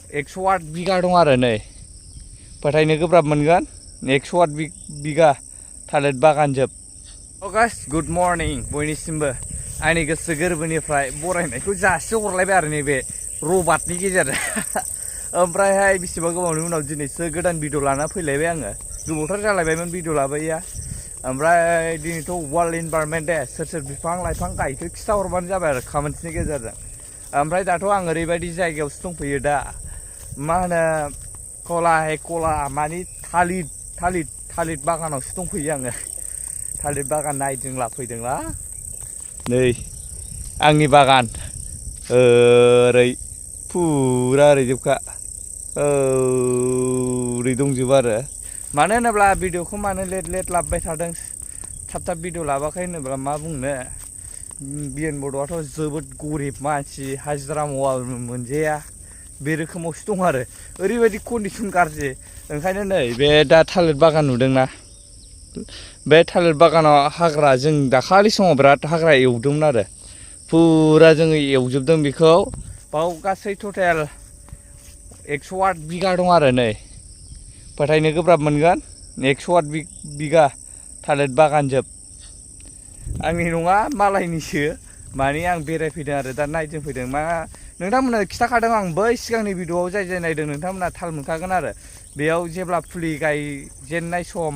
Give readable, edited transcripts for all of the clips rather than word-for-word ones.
108 बिगा दं आरो नै फोथायनो गोब्राब मोनगोन 108 बिगा थालिर बागान जोब। गाइस गुड मर्निं बयनिसिमबो आंनि गोसो गोरबोनिफ्राय बरायनायखौ जासिहरलायबाय आरो नैबे रबार्टनि गेजेरजों ओमफ्रायहाय बेसेबा गोबावनि उनाव दिनैसो गोदान भिडिअ लाना फैलायबाय आङो। गोबावथार जालायबायमोन भिडिअ लाबोयैया। ओमफ्राय दिनैथ' वर्ल्ड इनभाइरनमेन्ट डे, सोर बिफां लाइफां गायखो खिथाहरबानो जाबाय आरो कमेन्ट्सनि गेजेरजों। ओमफ्राय दाथ' आं ओरैबायदि जायगायावसो दंफैयो दा, मा होनो कला मानि थालिर बागानावसो दंफैयो आङो। थालिर बागान नायदिंला फैदोंला नै आंनि बागान ओरै फुरा ओरै जोबखा ओरै दंजोबो आरो। मानो होनोब्ला भिडिअखौ मानो लेट लाबोबाय थादों, थाब भिडिअ लाबाखै होनोब्ला मा बुंनो, BODOआथ' जोबोद गरिब मानसि, हाजिरा मावा मोनजाया बे रोखोमावसो दं आरो। ओरैबायदि कन्डिसन गाज्रि। ओंखायनो नै बे दा थालिर बागान नुदोंना, बे थालिर बागानाव हाग्रा, जों दाखालि समाव बिराद हाग्रा एवदोंमोन आरो फुरा जोङो एवजोबदों बेखौ। बाव गासै टटेल 108 बिगा दं आरो नै फोथायनो गोब्राब मोनगोन 108 बिगा थालिर बागान जोब। आंनि नङा मालायनिसो, माने आं बेरायफैदों आरो दा नायदिंफैदों। मा नोंथांमोना खिथाखादों आं बै सिगांनि भिडिअआव जाय नायदों नोंथांमोना थाल मोनखागोन आरो। बेयाव जेब्ला फुलि गायजेननाय सम,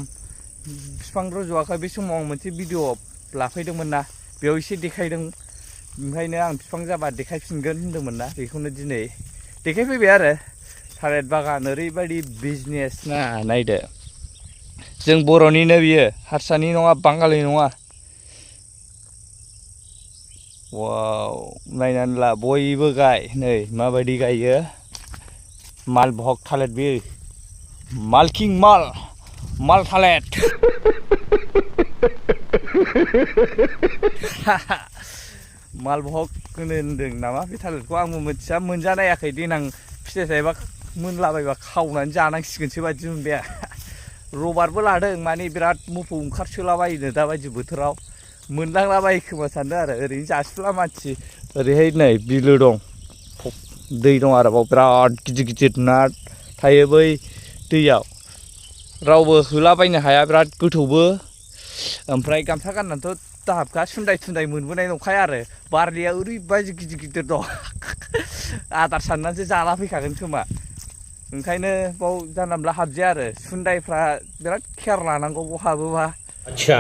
बिफां रज'वाखै बे समाव आं मोनसे भिडिअ लाफैदोंमोन ना, बेयाव एसे देखायदों। ओंखायनो आं बिफां जाबा देखायफिनगोन होनदोंमोन ना, बेखौनो दिनै देखायफैबाय आरो। थालिर बागान ओरैबायदि बिजनेस ना, नायदो जों बर'निनो बियो, हारसानि नङा, बांगालि नङा। वाव, नायनानै ला बयबो गाय, नै माबायदि गायो। मालभग थालिर बेयो, मालकिं माल थालिर मालभग होनदों नामा बे थालिरखौ, आंबो मिथिया, मोनजानायाखै। देनां फिथाइ थाइबा मोनलाबायबा खावनानै जानांसिगोनसो बायदि मोनबाय आं। रबारबो लादों, माने बिराद मोफौ ओंखारसोलाबायोनो दाबायदि बोथोराव, मोनलांलाबायो खोमा सानदों आरो। ओरैनो जासिला मानसि। ओरैहाय नै बिलो दं, दै दं आरो बाव बिराद गिदिर ना थायो बै दैयाव, रावबो होलाबायनो हाया, बिराद गोथौबो। ओमफ्राय गामसा गाननानैथ' दाहाबखा, सुन्दाय मोनबोनाय नंखाया आरो। बारलिया ओरैबायदि गिदिर दं आदार साननानैसो जाला फैखागोन खोमा। ओंखायनो बाव जानला मोनला हाबजाया आरो। सुन्दायफ्रा बिराद केयार लानांगौ बाव हाबोबा। अच्छा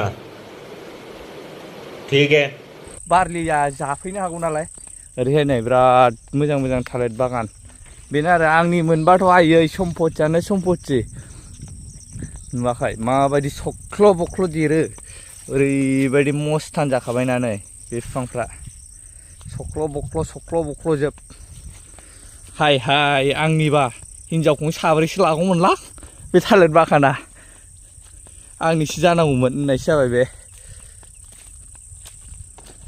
ठीक है, बारलिया जाफैनो हागौ नालाय। ओरैहाय नै बिराद मोजां थालिर बागान। बेनो आरो आंनि मोनबाथ' आयै सम्पतियानो सम्पति। नुवाखै माबायदि सख्ल' बख्ल' देरो, ओरैबायदि मस्तान जाखाबायना नै बे बिफांफ्रा, सख्ल' बख्ल' जोब। हाय आंनिबा हिनजावखौनो साब्रैसो लागौमोनलां बे थालिर बागाना, आंनिसो जानांगौमोन होननायसो जाबाय बे।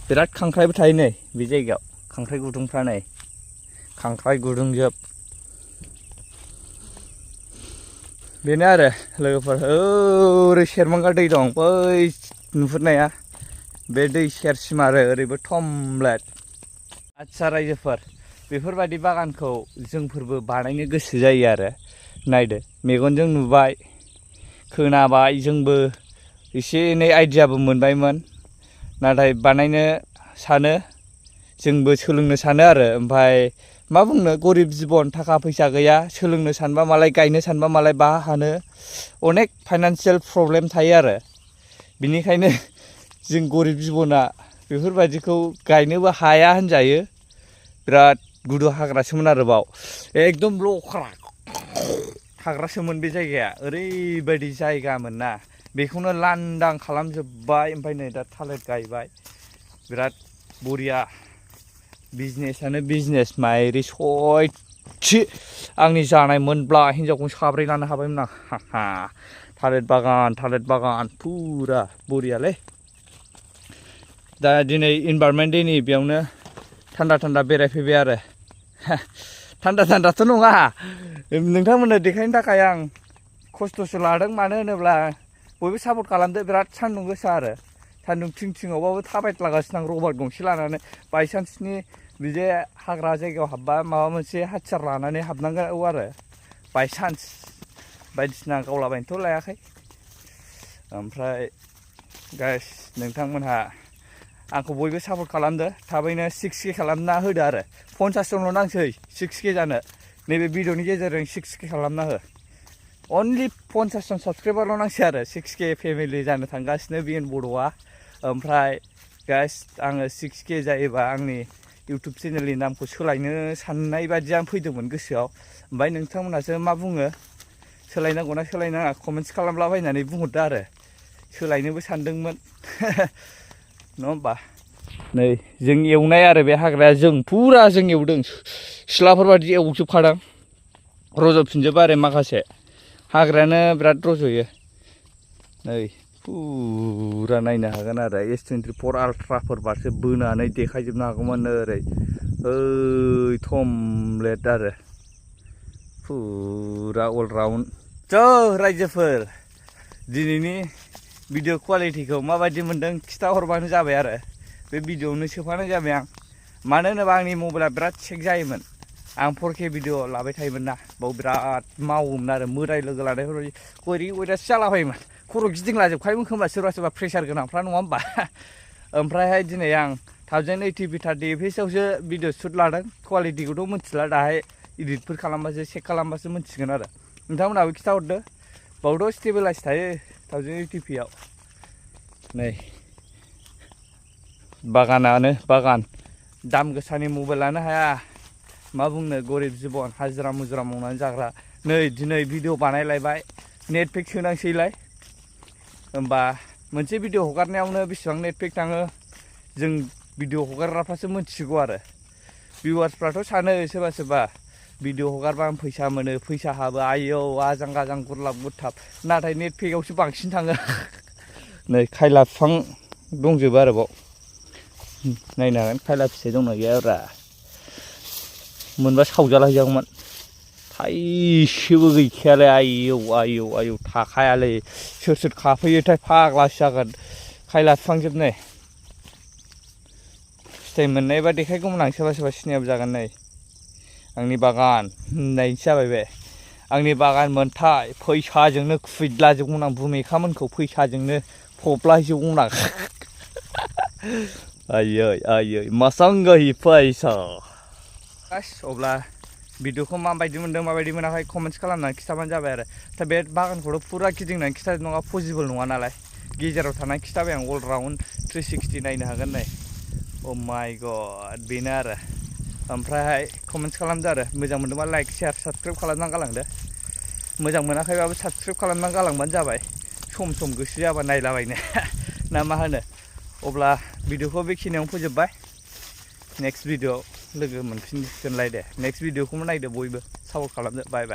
बिराद खांख्राइबो थायो नै बे जायगायाव, खांख्राइ गुदुंफ्रा नै, खांख्राइ गुदुंजोब। बेनो आरो लोगोफोर, ओरै सेरमांगा दै दं बै नुहुरनाया, बे दै सेरसिम आरो ओरैबो थमब्लेट। आदसा रायजोफोर, बेफोरबायदि बागानखौ जोंफोरबो बानायनो गोसो जायो आरो। नायदो मेगनजों नुबाय, खोनाबाय, जोंबो एसे एनै आइडियाबो मोनबायमोन। नाथाय बानायनो सानो, जोंबो सोलोंनो सानो आरो। ओमफ्राय मा बुंनो, गरिब जिबन, थाखा फैसा गैया, सोलोंनो सानबा मालाय, गायनो सानबा मालाय बहा हानो, अनेक फाइनान्सियेल प्रब्लेम थायो आरो। बिनिखायनो जों गरिब जिबना बेफोरबायदिखौ गायनोबो हाया होनजायो। बिराद गुदु हाग्रासोमोन आरो बाव, एकदम लख्रा हाग्रासोमोन बे जायगाया। ओरैबायदि जायगामोन ना, बेखौनो लांदां खालामजोब्बाय। ओमफ्राय नै दा थालिर गायबाय, बिराद बरिया। बिजनेसानो बिजनेस, माइरि सयथि आंनि जानाय मोनब्ला हिनजावखौनो साब्रै लानो हाबायमोन आं। थालिर बागान फुरा बरियालै। दा दिनै इनभाइरनमेन्ट डेनि बेयावनो थान्दा बेरायफैबाय आरो। थान्दाथ' नङा, नोंथांमोननो देखायनो थाखाय आं खस्थ'सो लादों। मानो होनोब्ला बयबो सापर्ट खालामदो, बिराद सान्दुं गोसा आरो। सान्दुं थिं थिङावबाबो थाबायलागासिनो आं रबार गंसे लानानै। बायसान्सनि बिदि हाग्रा जायगायाव हाबबा माबा मोनसे हाथियार लानानै हाबनांगौ आरो बायसान्स बायदिसिना गावलाबायनोथ' लायाखै ओमफ्राय गाइस नोंथांमोनहा आंखौ बयबो सापर्ट खालामदो थाबैनो 6K खालामना होदो आरो 50 जनल' नांसै 6K जानो नैबे भिडिअनि गेजेरजों 6K खालामना हो अनलि 50 जन साबसक्राइबारल' नांसै आरो 6K फेमिलि जानो थांगासिनो BODOआ ओमफ्राय गाइस आङो 6K जायोबा आंनि इउटुब चेनेलनि नामखौ सोलायनो साननाय बायदियानो फैदोंमोन गोसोआव ओमफ्राय नोंथांमोनहासो मा बुङो सोलायनांगौना सोलायनाङा कमेन्ट्स खालामलाबायनानै बुंहरदो आरो सोलायनोबो सानदोंमोन नङा होमबा नै जों एवनाय आरो बे हाग्राया जों फुरा जों एवदों सिख्लाफोर बायदि एवजोबखादों रज'फिनजोबो आरो माखासे हाग्रायानो बिराद रज'यो नै फुरा नायनो हागोन आरो S24 आल्ट्राफोरबासो बोनानै देखायजोबनो हागौमोन ओरै ओइ थमब्लेट आरो फुरा अलराउन्ड ज' रायजोफोर दिनैनि भिडिअ क्वालिटिखौ माबायदि मोन्दों खिथाहरबानो जाबाय आरो बे भिडिअआवनो सोफानाय जाबाय आं मानो होनोबा आंनि मबाइला बिराद सेक जायोमोन आं 4K भिडिअ लाबाय थायोमोन ना बाव बिराद मावोमोन आरो मोदाय लोगो लानायफोर गयरि गयरासो जालाबायोमोन खर' गिदिंलाजोबखायोमोन खोमा सोरबा प्रेसार गोनांफ्रा नङा होमबा ओमफ्रायहाय दिनै आं 1080p 30 fpsआवसो भिडिअ शुट लादों क्वालिटिखौथ' मिथिला दाहाय इडिटफोर खालामबासो चेक खालामबासो मिथिगोन आरो नोंथांमोनहाबो खिथाहरदो बावथ' स्टेबलाइज थायो 1080pआव नै बागान दाम गोसानि मबाइल लानो हाया मा बुंनो गरिब जिबन हाजिरा मुजिरा मावनानै जाग्रा नै दिनै भिडिअ बानायलायबाय नेट पेक सोनांसैलाय होमबा मोनसे भिडिअ हगारनायावनो बेसेबां नेट पेक थाङो जों भिडिअ हगारग्राफ्रासो मिथिगौ आरो भिउवार्सफ्राथ' सानो सोरबा भिडिअ हगारबा फैसा मोनो फैसा हाबो आयौ आजां गाजां गुरलाब गुरथाब नाथाय नेट पेकआवसो बांसिन थाङो नै खायला बिफां दंजोबो आरो बाव नायनो हागोन खायला फिथाइ दंना गैयाब्रा मोनबा सावजाला हैजागौमोन थाइसेबो गैखायालै आयौ थाखायालै सोर खाफैयोथाय फाग्लासो जागोन खायला बिफांजोब नै फिथाइ मोननायबा देखायगौमोन आं सोरबा सिनायाबो जागोन नै आंनि बागान होननायसो जाबाय बे आंनि बागान मोनथाय फैसाजोंनो खुइदलाजोबगौमोन आं भुमिखामोनखौ फैसाजोंनो फबलाजोबगौमोन आं आयै मासांगाहि फैसा अब्ला भिडिअखौ माबायदि मोनदों माबायदि मोनाखै कमेन्ट्स खालामनानै खिथाबानो जाबाय आरो दा बे बागानखौथ' फुरा गिदिंनानै खिथानो नङा पसिबोल नङा नालाय गेजेराव थानानै खिथाबाय आं अलराउन्ड 360 नायनो हागोन नै अ माय गड बेनो आरो ओमफ्रायहाय कमेन्ट्स खालामदो आरो मोजां मोनदोंबा लाइक शेयार साबसक्राइब खालामनानै गालांदो मोजां मोनाखैबाबो साबसक्राइब खालामनानै गालांबानो जाबाय सम गोसो जाबा नायलाबायनो ना मा होनो अब्ला भिडिअखौ बेखिनियावनो फोजोबबाय नेक्स्ट भिडिअ लोगो मोनफिनगोनलाय दे नेक्स्ट भिडिअखौबो नायदो बयबो सापर्ट खालामदो बाय